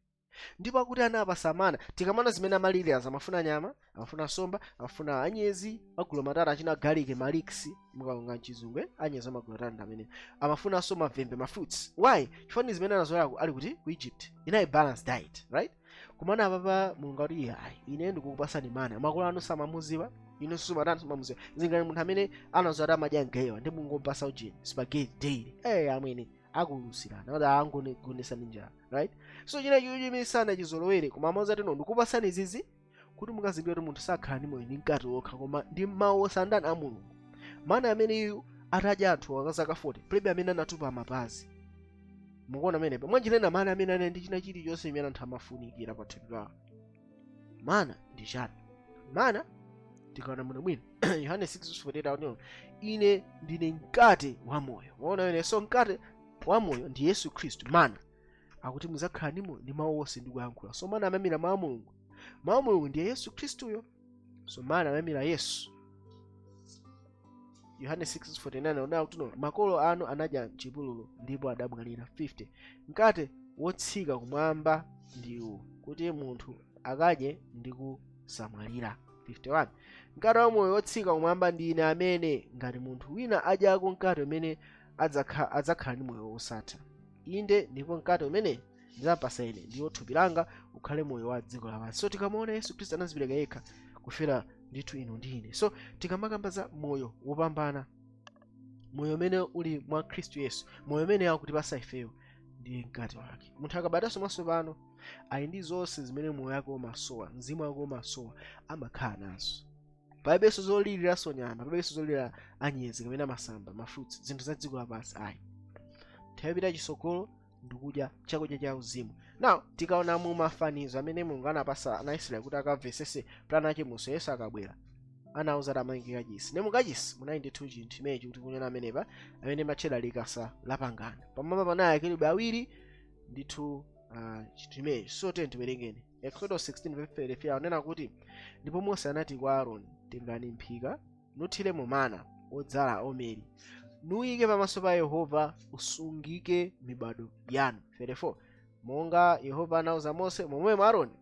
Ndipo akuti anapasa mana. Tikamana zimene amalirira, amafuna nyama, amafuna nsomba, amafuna anyezi magulu matatu, achina garlic, ma leeks mukaonga mchizungu, anyezi amagulu atatu amene amafunanso, mavembe, ma fruits. Why? Chifukwa ndi zimene anazoyako ali kuti? Ku Egypt. Inali balanced diet, right? Kumana apapa Mulungu akuti iye ayi, ine ndikukupasani mana, makolo anu samamuziwa, inu sumatani? Simamuziwa. Zingani munthu amene anazowa amadya mgayiwa ndi mungompasa ujeni spaghetti daily, amwene akulusirana kuti angogonesani njala, right? So china chicho chimene sanachizolowere, koma amaza ati no, ndikupasani izizi kuti mukazindikire kuti munthu sakhala ndi moyo ndi mkate wokha, koma ndi mawu osandani a Mulungu. Mana amene iyu atadya anthu a zaka 40, palibe amene anatupa mapazi. Mukuona amenepo? Mwanjirena mana amene anali ndi china chilichonse chimene anthu amafunikira pa thupi pawo. Mana ndi chani? Mana tikaona muno bwino, Yohane 6:48 akuti ine ndine mkate wa moyo. Muona ene? So mkate wa moyo ndi Yesu Khristu. Mana akuti muzakhala ndi moyo ndi mawu onse ndikuyankhula. So mana amayimira mawu a Mulungu, mawu a Mulungu ndiye Yesu Khristuyo. So mana amayimira Yesu. Yohane 6:49 onena kuti no, makolo anu anadya mchipululu ndipo adamwalira. 50, mkate wotsika kumwamba ndiwo kuti munthu akadye ndi kusamwalira. 51, mkate wa moyo wotsika kumwamba ndi ine amene ngati munthu wina adyako mkate umene adzakhala ndi moyo wosatha. Inde, ndipo mkate umene ndidzapasa ine ndiwo thupi langa ukhale moyo wa dziko lapansi. So tikamaona, Yesu Khristu anazipereka yekha kufera ndithu inu ndi ine. So tikamakamba za moyo wopambana, moyo umene uli mwa Khristu Yesu, moyo umene akutipasa ifeyo ndiye mkate wake. Munthu akabadwanso mwatsopano ali ndi zonse zimene moyo wake umasowa, mzimu wake umasowa, amakhala nazo. Palibenso zoliliranso nyama, palibenso zolilira anyezi kapena masamba, mafruits, zinthu za dziko lapansi ayi. Nthawi yopita chitsogolo ndikudya chakudya cha uzimu. Now tikaona mu mafanizo amene Mulungu anapasa ana Israeli kuti akamvesese plan yake muso, Yesu akabwera anawuza kuti amange kachisi. Ne mukachisi munali ndithu chinthu chimenechi kuti kunyona amenepa amene matchedwa likasa la pangano. Pamwamba panali akerubi awiri ndithu, chinthu chimenechi. So tiye tiwerengeni Exodus 16:33. Anena kuti, "Ndipo Mose anati kwa Aaroni, tengani mphika, nuthiremo mana wodzala omeri, nuyike pamaso pa Yehova, usungike mibado yanu." 34, monga Yehova anawuza Mose, momwemo Aaroni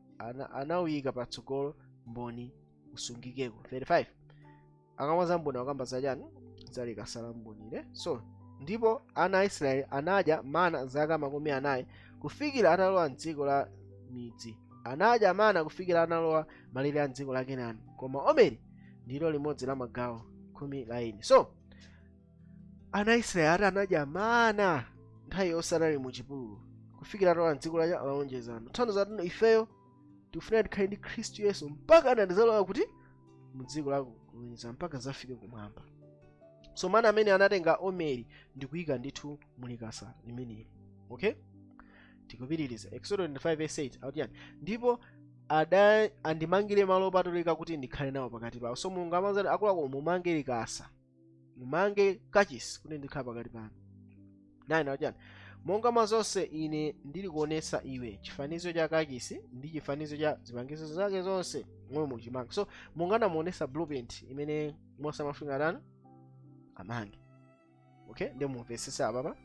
anawuyika patsogolo mboni usungikeko. 35, akamwaza mboni akamba zachani? Zalikasa la mbonire. So ndipo ana a Israeli anadya mana zaka 40 kufikira atalowa mdziko la midzi. Anadya mana kufikira analowa malire a dziko la Kenani, koma omeri ndilo limodzi la magawo 10 la ini. So ana a Israeli ati anadya mana nthawi yonse anali mu chipululu kufikira atalowa mdziko la lonjezano. Tanthauzo kuti ifeyo tikufuna tikhale ndi Khristu Yesu mpaka anatizalowa kuti mu dziko la lonjezano, mpaka zafike kumwamba. So mana amene anatenga omeri ndikuyika ndithu mulikasa limeneli. Okay, tikupitiriza Exodus 25 verse 8, akuti yani? Ndipo ada andimangire malo opatulika kuti ndikhale nawo pakati pawo. So Mulungu amazati, akuluakulu, mumange likasa, mumange kachisi kuti ndikhale pakati panu. 9, akuti yani? Monga mwa zonse ine ndili kuonetsa iwe, chifanizo cha kachisi ndi chifanizo cha zipangizo zake zonse, momwe muchimanga. So Mulungu anamuonetsa blueprint imene Mose amafunika atani? Amange. Okay, ndi mumvesese apapa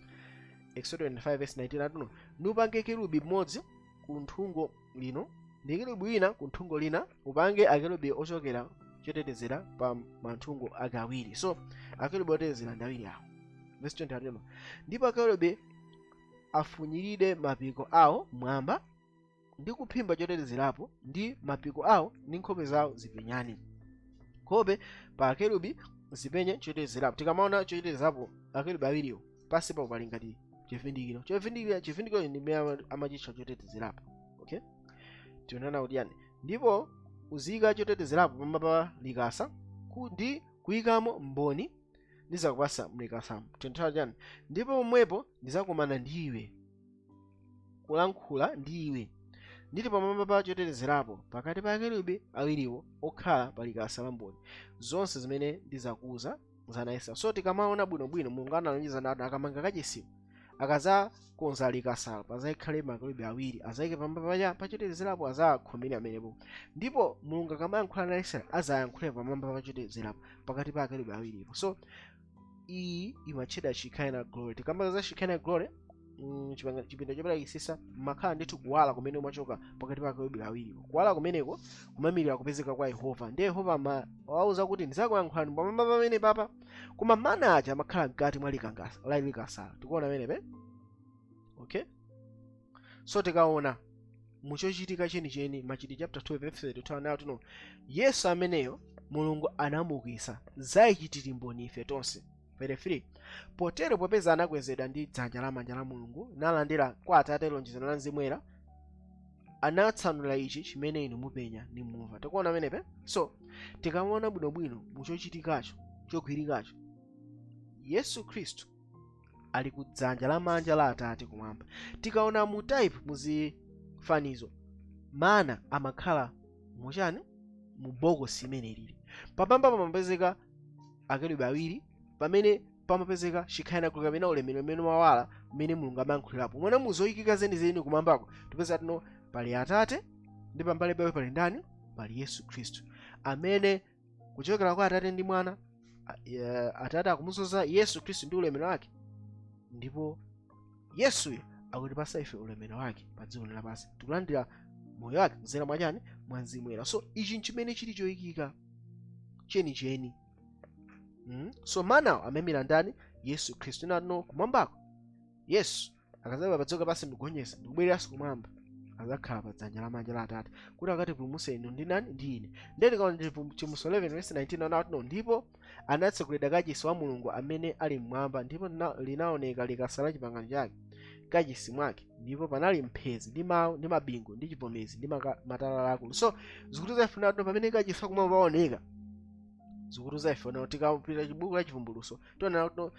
Exodus 25 verse 19 atuno, nupange kerubi mmodzi ku nthungo lino ndi kerubi wina ku nthungo lina, upange akerubi ochokera chotetezera pa manthungo ake awiri. So akerubi otetezera ndi awiri awo. Verse 20 atuno, ndipo akerubi afunyirire mapiko awo mwamba ndi kuphimba chotetezerapo ndi mapiko awo, ndi nkhope zawo zipenyane, nkhope pa akerubi zipenye chotetezerapo. Tikamaona chotetezerapo, akerubi awiriwo pansi pawo pali ngati chivindikiro. Chivindikiro ndi mmene amachitcha chotetezerapo. Okay, tionana kuti yani? Ndipo uziyika chotetezerapo pamwamba pa likasa ndi kuyikamo mboni ndizakupasa mlikasamo. 22 chani? Ndipo pomwepo ndizakumana ndi iwe kulankhula ndi iwe ndili pamwamba pa chotetezerapo pakati pa akerubi awiriwo okhala pa likasa la mboni, zonse zimene ndizakuuza zanayesa. So tikamaona bwinobwino, Mulungu analonjeza ndati akamanga kachisiwo, akazakonza likasalo, pazakhale makerubi awiri azayike pamwamba pacha pachotetezerapo, azakhomere amenepo. Ndipo Mulungu akamayankhula na Israeli azayankhule pamwamba pachotetezerapo pakati pa akerubi awiripo. So iyi imatchedwa Shekinah glory. Tikamba za Shekinah glory, chipinda chopatulikitsitsa makhala ndithu kuwala kumene umachoka pakati pa akerubi awiripo. Kuwala kumeneko kumamirira kupezeka kwa Yehova, ndiye Yehova amawauza kuti ndizakuyankhulani pamwamba pamene papa. Koma mana aja amakhala mkati mwa la likasalo. Tikuona pamenepe? Okay, so tikaona muchochitika chenicheni, Machitidwe chapter 2 verse 32 anayo tino, Yesu ameneyo Mulungu anamukisa, zayichitiri mboni ife tonse. 33, potero popeza anakwezedwa ndi dzanja lamanja la Mulungu, nalandira kwa Atate lonjezano la Mzimu Woyera, anatsanula ichi chimene inu mupenya nimumva. Tikuona pamenepe? So tikamaona bwinobwino muchochitikacho chogwirikacho, Yesu Khristu ali ku dzanja lamanja la Atate kumwamba. Tikaona mu type, muzifanizo, mana amakhala muchani? Mu bokosi imene ilili pamwamba pamapezeka akerubi awiri, pamene pamapezeka Shekinah glory kapena ulemerero umene mawala mmene Mulungu amayankhulirapo. Mwana muzoyikika zenizeni kumwambako tipeza tino pali Atate, ndi pambali pawe pali ndani? Pali Yesu Khristu amene kuchokera kwa Atate ndi Mwana. Atate akumudzoza Yesu Khristu ndi ulemerero wake, ndipo Yesuyo akutipasa ife ulemerero wake pa dziko lapansi. Tikulandira moyo wake kudzera mwachani? Mwa Mzimu Woyera. So ichi nchimene chili choyikika chenicheni. So manawo amayimira ndani? Yesu Khristu. Nano kumwambako Yesu akazabwera pa dziko lapansi ndikugonjetsa ndikubwereranso kumwamba, azakhala pa dzanja lamanja la Atate kuti akatipulumutse inu ndi nani? Ndi ine. Ndiye tikaona Chivumbulutso 11 verse 19 anati no, ndipo anatsekulidwa kachisi wa Mulungu amene ali mmwamba, ndipo linaoneka likasa la chipangano chake kachisi mwake, ndipo panali mphezi ndi mawu ndi mabingu ndi chivomezi ndi matalala akulu. So zikutiza ife nato pamene kachisi wakumwamba paoneka, zikutiza ife nato tikapita chibuku la Chivumbulutso tiona kuti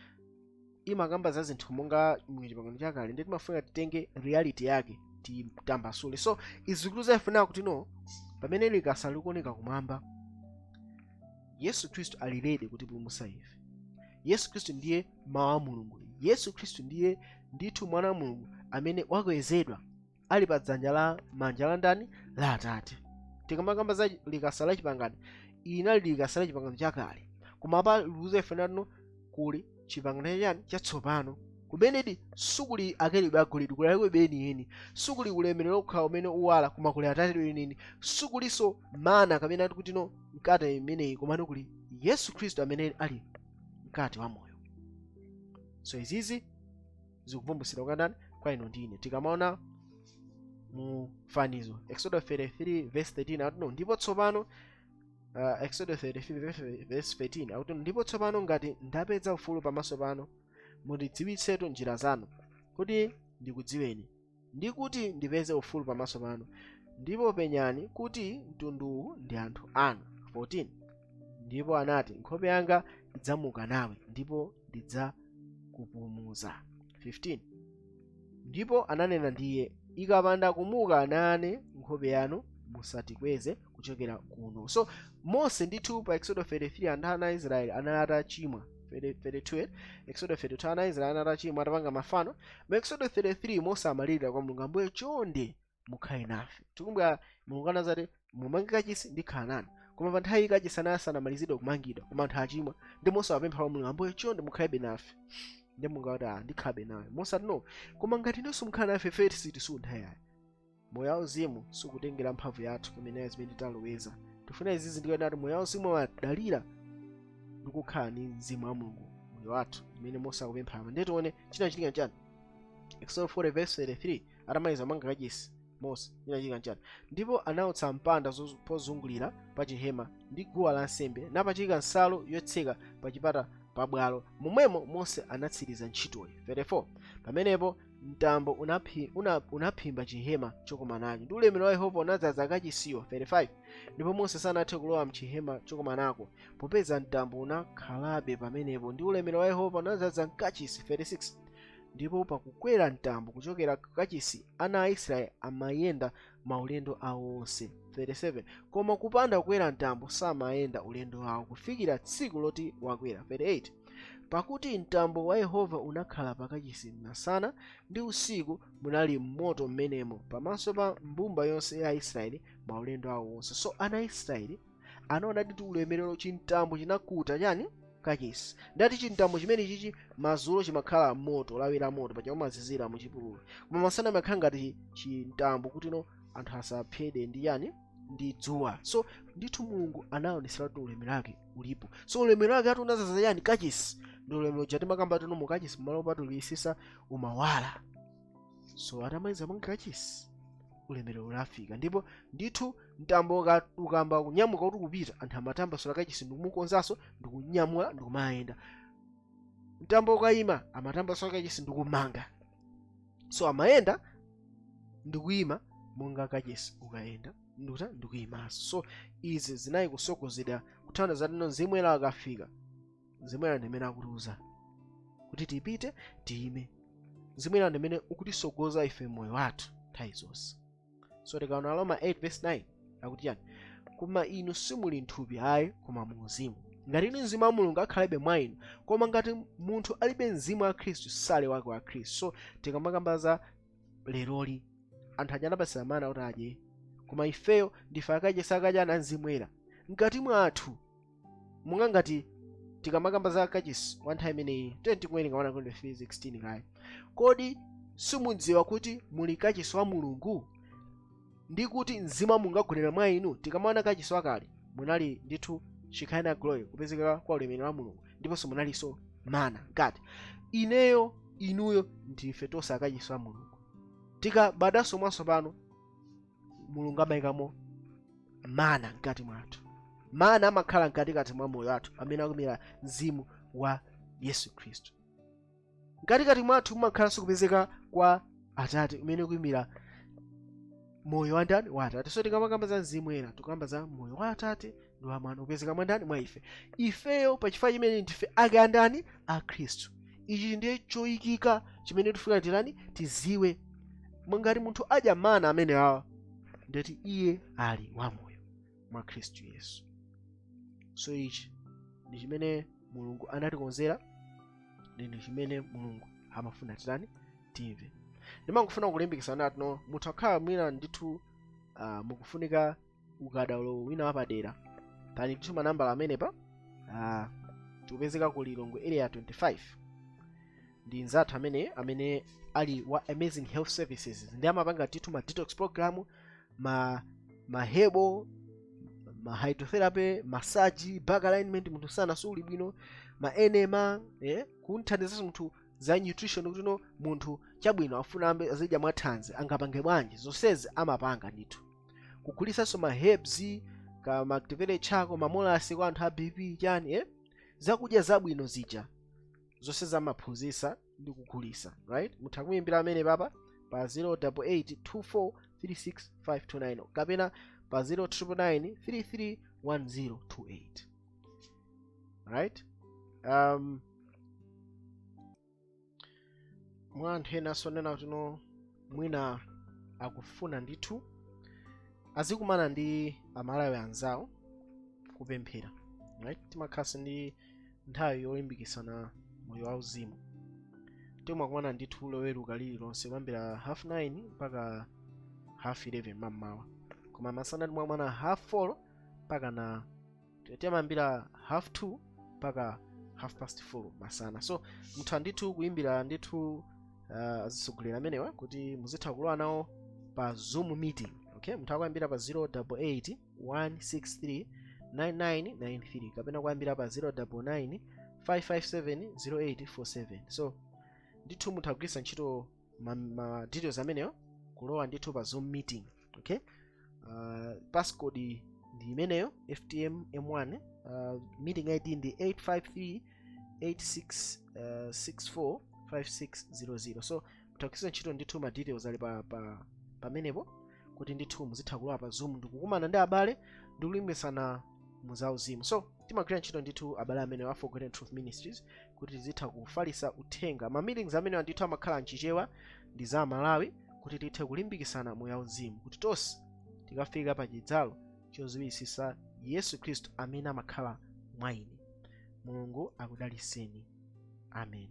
imakamba za zinthu monga mu Chipangano Chakale, ndi timafuna titenge reality yake titambasule. So izi zikutiza ife nawo kuti no, pamene likasa likuoneka kumwamba, Yesu Khristu ali ready kutipulumutsa ife. Yesu Khristu ndiye mawu a Mulungu. Yesu Khristu ndiye ndithu mwana wa Mulungu amene wakwezedwa, ali pa dzanja la manja la ndani? La Atate. Tikamakamba za likasa la chipangano, inali likasa la chipangano chakale, koma pa likuza ife natino kuli chipangano chani? Chatsopano, kumenedi sukuli akerubi agolide, kuli akerubi enieni, sukuli ulemerero okha umene uwala, koma kuli Atate enieni, sukulinso mana kamene ati kuti no mkate imeneyi, komano kuli Yesu Khristu amene ali mkate wa moyo. So izizi zikuvumbutsidwa kwa ndani? Kwa inu ndi ine. Tikamaona mu fanizo Exodo 33 verse 13 akuti no, ndipo tsopano, Exodo 33 verse 13 akuti, "Ndipo tsopano ngati ndapeza ufulu pamaso panu, mundidziwitsetu njira zanu, kuti ndikudziweni, ndi kuti ndipeze ufulu pamaso panu, ndipo penyani kuti mtunduwu ndi anthu anu." 14 Ndipo anati, "Nkhope yanga idzamuka nawe, ndipo ndidzakupumuza." 15 Ndipo ananena ndiye, "Ikapanda kumuka nane nkhope yanu, musatikweze kuchokera kuno." So Mose ndithu pa Exodo 33 anthu ana a Israeli anali atachimwa. 32, Exodo 32, ana a Israeli anali atachimwa, atapanga mafano. Mu Exodo 33 Mose amalirira kwa Mulungu, "Ambuye, chonde mukhale nafe." Tikumbukira Mulungu anazati, "Mumange kachisi, ndikhala nanu." Koma pa nthawi kachisi anali asanamalizidwe kumangidwa, koma anthu achimwa, ndi Mose apempha kwa Mulungu, "Ambuye, chonde mukhalebe nafe." Ndi Mulungu akuti, "Ah, ndikhalabe nawe." Mose ati, "No, koma ngati inonso mukhala nafe, ife sitisuntha yayi." Moyo wauzimu sikutengera mphamvu yathu kumene zimene taloweza. Tifuna izizi ndikuti moyo wauzimu amadalira ndikukhala ndi mzimu wa Mulungu moyo wathu, imene Mose akupempha apa. Ndiye tione chinachitika nchani. Exodus 40 verse 33, atamaliza manga kachisi Mose, chinachitika nchani? Ndipo anautsa mpanda pozungulira pa chihema ndi guwa lansembe, napachika nsalu yotseka pa chipata pabwalo. Momwemo Mose anatsiriza ntchitoyi. 34 Pamenepo mtambo unaphimba chihema chokomanacho, ndi ulemerero wa Yehova unadzaza kachisiyo. 35 Ndipo Mose sanathe kulowa mchihema chokomanako, popeza mtambo unakhalabe pamenepo, ndi ulemerero wa Yehova unadzaza mkachisi. 36 Ndipo pakukwera mtambo kuchokera kachisi, ana a Israeli amayenda maulendo awo onse. 37 Koma kupanda kukwera mtambo, samayenda ulendo wawo, kufikira tsiku loti wakwera. 38 Pakuti mtambo wa Yehova unakhala pakachisi masana, ndi usiku munali moto mmenemo, pamaso pa mbumba yonse ya Israeli maulendo awo onse. So ana a Israeli anaona ndithu ulemerero, chimtambo chinakuta chani? Kachisi. Ndati chimtambo chimene chichi madzulo chimakhala moto, lawi la moto, paja umazizira muchipululu, koma masana amakhala ngati chimtambo kuti no anthu asaphedwe ndi chani? Ndi dzuwa. So ndithu Mulungu anaonesera kuti ulemerero wake ulipo. So ulemerero wake ati unazaza chani? Kachisi. Ndi ulemerero timakamba tuno mu kachisi, malo opatulikisisa, umawala. So atamaliza manga kachisi, ulemerero unafika, ndipo ndithu mtambo ukamba kunyamuka kuti kupita, anthu amatambasula kachisi ndikumukonzanso, ndikunyamula, ndikumayenda. Mtambo ukayima, amatambasula kachisi ndikumanga. So amayenda ndikuyima monga kachisi ukayenda ndikuta ndikuyimanso. So izi zinayi kusogozedwa kuthandiza tino Mzimu Woyera akafika, Mzimu Woyera ndi amene akutiuza kuti tipite, tiyime. Mzimu Woyera ndi amene ukutisogoza ife moyo wathu nthawi zonse. So tikaona Roma 8 verse 9 akuti chani? "Koma inu simuli mthupi ayi, koma mu mzimu, ngati inu mzimu wa Mulungu akhalebe mwa inu. Koma ngati munthu alibe mzimu wa Khristu, sali wake wa Khristu." So tikamakamba za leroli, anthu aja anapasira mana kuti adye, koma ifeyo ndife akachisi akachana, Mzimu Woyera mkati mwathu, monga ngati Tikamakamba za kachisi wa nthawi imeneyi, tiyeni tikuwerenga 1 Korinto 3:16 kaye. Kodi simudziwa kuti muli kachisi wa Mulungu, ndi kuti Mzimu wa Mulungu agonera mwa inu? Tikamaona kachisi wakale, munali ndithu Shekinah glory, kupezeka kwa ulemerero wa Mulungu, ndiponso munalinso mana mkati. Ineyo, inuyo, ndife tonse akachisi wa Mulungu. Tikabadwanso mwatsopano, Mulungu amayikamo mana mkati mwathu. Mana amakhala mkatikati mwa moyo wathu, amene akumira mzimu wa Yesu Khristu. Mkatikati mwathu mumakhalanso kupezeka kwa Atate, umene ukuyimira moyo wa ndani? Wa Atate. So tikamakamba za Mzimu Woyera, tikukamba za moyo wa Atate ndi wa Mwana upezeka mwa ndani? Mwa ife. Ifeyo pachifukwa chimene ndife ake a ndani? A Khristu. Ichi ndiye choyikika chimene tifuna tirani tiziwe. Ngati munthu adya mana amene awa, ndeti iye ali wamoyo mwa Khristu Yesu. So ichi ndi chimene Mulungu anatikonzera, ndi chimene Mulungu amafuna titani? Timve. Ndimangofuna kulimbikitsana tino, mutakhala mwina ndithu mukufunika ukadaulo wina wapadera, pali ndithu manambala amenepa. Tikupezeka ku Lilongwe Area 25 ndi nzathu amene ali wa Amazing Health Services, ndi amapanga ndithu ma detox program, ma herbal, ma hydrotherapy, massage, back alignment, munthu sana suli bwino, ma enema, kunthandizanso munthu za nutrition, kuti no munthu chabwino afuna ambe azidya mwathanzi, angapange bwanji? Zonsezi amapanga ndithu. Kugulisanso ma herbs, ka ma activated charcoal, ma molasses kwa anthu a BP, chani, zakudya zabwino zija zonse zamaphunzitsa ndi kugulisa, right? Mutha kuyimbira amene papa pa 0882436529 kapena pa 0999331028, right? Mwa anthu ena sonena kuti no mwina akufuna ndithu azikumana ndi Amalawi anzawo kupemphera, right? Timakhalanso ndi nthawi yolimbikitsana moyo wauzimu. Timakumana ndithu Loweruka lililonse kuyambira 9:30 mpaka 11:30 mammawa, koma masana timakumana 4:30 mpaka na timayambira 2:30 mpaka 4:30 masana. So mutha ndithu kuyimbira ndithu azitsogoleri amenewa kuti muzitha kulowa nawo pa Zoom meeting, okay? Mutha kuyambira pa 088 163 9993 kapena kuyambira pa 099 557 0847. So ndithu mutha kugwiritsa ntchito ma details amenewa kulowa ndithu pa Zoom meeting, okay? Passcode ndi imeneyo, FTM M1. Meeting ID ndi 853 86 64 5600. So mutha kugwiritsa ntchito ndithu ma details ali pa pamenepo kuti ndithu muzitha kulowa pa Zoom ndikukumana ndi abale ndikulimbikitsana muzauzimu. So timagwira ntchito ndithu abale amene a Forgotten Truth Ministries kuti tizitha kufalisa uthenga. Ma meetings amenewa ndithu amakhala mChichewa ndi za Malawi, kuti tithe kulimbikitsana mu yauzimu, kuti tonse tikafika pa chidzalo choziwisisa Yesu Khristu amene amakhala mwa ine. Mulungu akudaliseni. Amen.